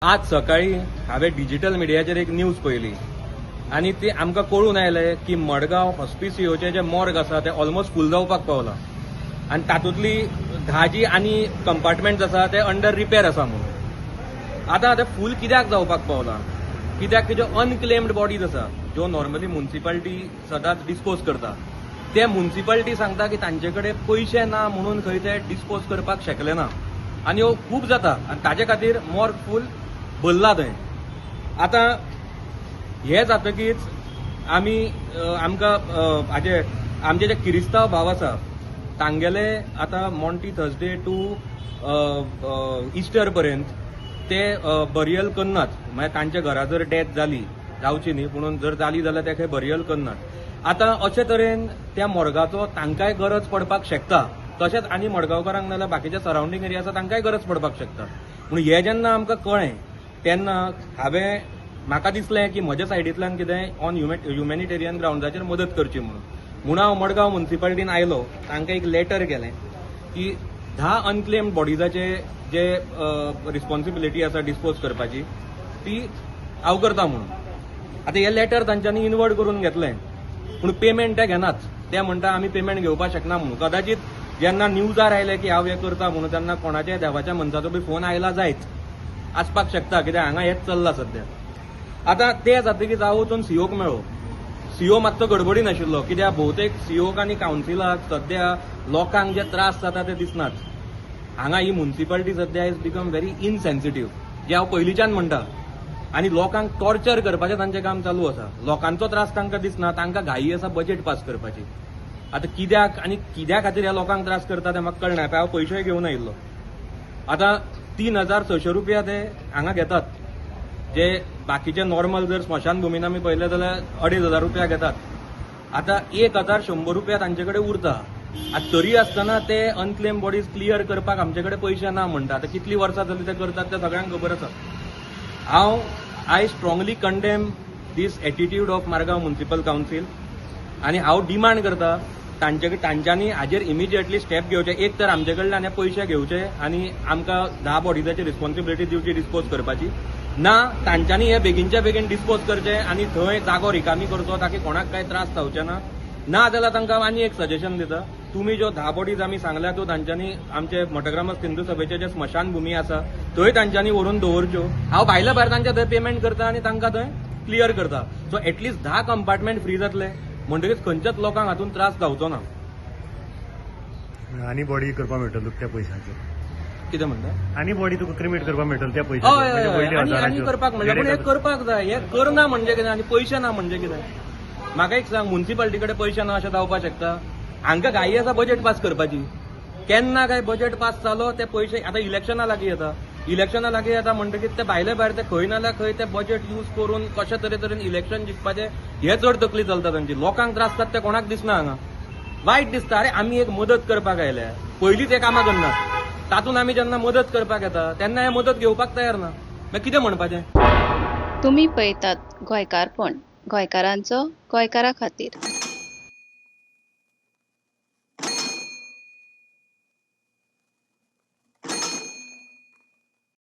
आज सकाळी हांवें डिजिटल मिडियाचेर एक न्यूज पळयली आनी ती आमकां कळून आयलें की मडगांव हॉस्पिसियोचें जें मॉर्ग आसा तें ऑलमोस्ट फूल जावपाक पावलां आनी तातूंतली 10 जी आनी कंपार्टमेंट्स आसा ते अंडर रिपेर आसा म्हणून. आतां तें फूल कित्याक जावपाक पावलां? कित्याक की ज्यो अनक्लेम्ड बॉडीज आसा, ज्यो नॉर्मली मुन्सिपाल्टी सदांच डिस्पोज करता, ते मुन्सिपाल्टी सांगता की तांचे कडेन पयशे ना म्हणून खंय ते डिस्पोज करपाक शकले ना आनी ह्यो खूब जाता आनी ताजे खातीर मॉर्ग फूल भरला थंय. आतां हें जातकीच आमी आमकां हाजे आमचे जे किरिस्तांव भाव आसा तांगेले आतां मॉन्टी थर्सडे टू इस्टर पर्यंत ते बरियल करनात. म्हळ्यार तांच्या घरा जर डेथ जाली, जावची न्ही, पुणून जर जाली जाल्यार ते खंय बरियल करनात. आतां अशे तरेन त्या मोर्गाचो तांकांय गरज पडपाक शकता, तशेंच आनी मडगांवकारांक नाजाल्यार बाकीच्या सरावंडींग एरिया आसा तांकांय गरज पडपाक शकता. पूण हें जेन्ना आमकां कळ्ळें तेन्ना हांवें म्हाका दिसलें की म्हज्या सायडींतल्यान कितें ऑन ह्युमॅनिटेरियन ग्रावंडाचेर मदत करची म्हणून. म्हणून हांव मडगांव मुन्सिपाल्टीन आयलो, तांकां एक लेटर केलें की 10 अनक्लेम्ड बॉडीजाचे जे रिस्पॉन्सिबिलिटी आसा डिस्पोज करपाची ती हांव करता म्हणून. आतां हें लेटर तांच्यांनी इनवर्ड करून घेतलें, पूण पेमेंट ते घेनात. ते म्हणटा आमी पेमेंट घेवपाक शकना म्हणून. कदाचित जेन्ना न्यूजार आयले की हांव हें करता म्हणून तेन्ना कोणाच्या देवाच्या मनशाचो बी फोन आयला जायत आसपाक शकता, कित्याक हांगा हेंच चल्लां सद्या. आतां तें जातकीच हांव वचून सीओक मेळ्ळो. सीओ मातसो गडबडीन आशिल्लो, कित्याक भोवतेक सीओक आनी कावन्सिलाक सद्या लोकांक जे त्रास जाता ते दिसनात. हांगा ही मुन्सिपाल्टी सद्या is become very insensitive, जे हांव पयलींच्यान म्हणटा, आनी लोकांक टॉर्चर करपाचें तांचें काम चालू आसा. लोकांचो त्रास तांकां दिसना, तांकां घाई आसा बजेट पास करपाची. आतां कित्याक आनी कित्या खातीर ह्या लोकांक त्रास करता तें म्हाका कळना. हांव पयशेय घेवन आयिल्लो. आतां 3600 रुपया ते हांगा घेतात, जे बाकीचे नॉर्मल जर स्मशानभुमीन आमी पळयले जाल्यार 2500 रुपया घेतात. आतां 1100 रुपया तांचे कडेन उरता. आतां तरी आसतना ते अनक्लेम बॉडीज क्लियर करपाक आमचे कडेन पयशे ना म्हणटा. आतां कितलीं वर्सां जालीं ते करतात तें सगळ्यांक खबर आसा. हांव I strongly condemn this attitude of Margao Municipal Council आनी हांव डिमांड करता तांचे तांच्यांनी हाजेर इमिजिएटली स्टेप घेवचे. एक तर आमचे कडल्यान हे पयशे घेवचे आनी आमकां 10 बॉडीजाची रिस्पॉन्सिबिलिटी दिवची डिस्पोज करपाची, ना तांच्यांनी हे बेगीनच्या बेगीन डिस्पोज करचे आनी थंय जागो रिकामी करचो ताकी कोणाक कांय त्रास जावचे ना. ना जाल्यार तांकां आनी एक सजेशन दिता, तुमी ज्यो 10 बॉडीज आमी सांगल्या त्यो तांच्यांनी आमचे मठग्रामस्थ हिंदू सभेचे जे स्मशानभुमी आसा थंय तांच्यांनी व्हरून दवरच्यो. हांव भायल्या भायर तांच्या थंय पेमेंट करता आनी तांकां थंय क्लियर करता. सो एटलिस्ट 10 कंपार्टमेंट फ्री जातले म्हणटकीच खंयच्याच लोकांक हातूंत त्रास जावचो ना. आनी बॉडी करपाक मेळटलो तुका त्या पयशांचेर? कितें म्हणटा? आनी बॉडी तुका क्रिमेट करपाक मेळटलो त्या हय. पयशांचेर? हय. म्हणजे हय. वयले आनी आनी हजाराच्यो करपाक मेळटा, पूण हें करपाक जाय. हें करना म्हणजे कितें आनी पयशे ना म्हणजे कितें? म्हाका एक सांग, मुन्सिपाल्टी कडेन पयशे ना अशें जावपाक शकता? हांकां घाई आसा बजेट पास करपाची. केन्ना काय बजेट पास जालो ते पयशे आतां इलेक्शना लागीं येता. इलेक्शना लागीं येता म्हणटकीच ते भायले भायर ते खंय ना जाल्यार खंय ते बजेट यूज करून कशे तरे तरेन इलेक्शन जिखपाचें हे चड तकली चलता तांची. लोकांक त्रास जाता ते कोणाक दिसना. हांगा वायट दिसता. अरे, आमी एक मदत करपाक आयल्या, पयलींच हे कामां करनात, तातूंत आमी जेन्ना मदत करपाक येता तेन्ना हे मदत घेवपाक तयार ना, मागीर कितें म्हणपाचें? तुमी पळयतात गोंयकारपण, गोंयकारांचो गोंयकारा खातीर.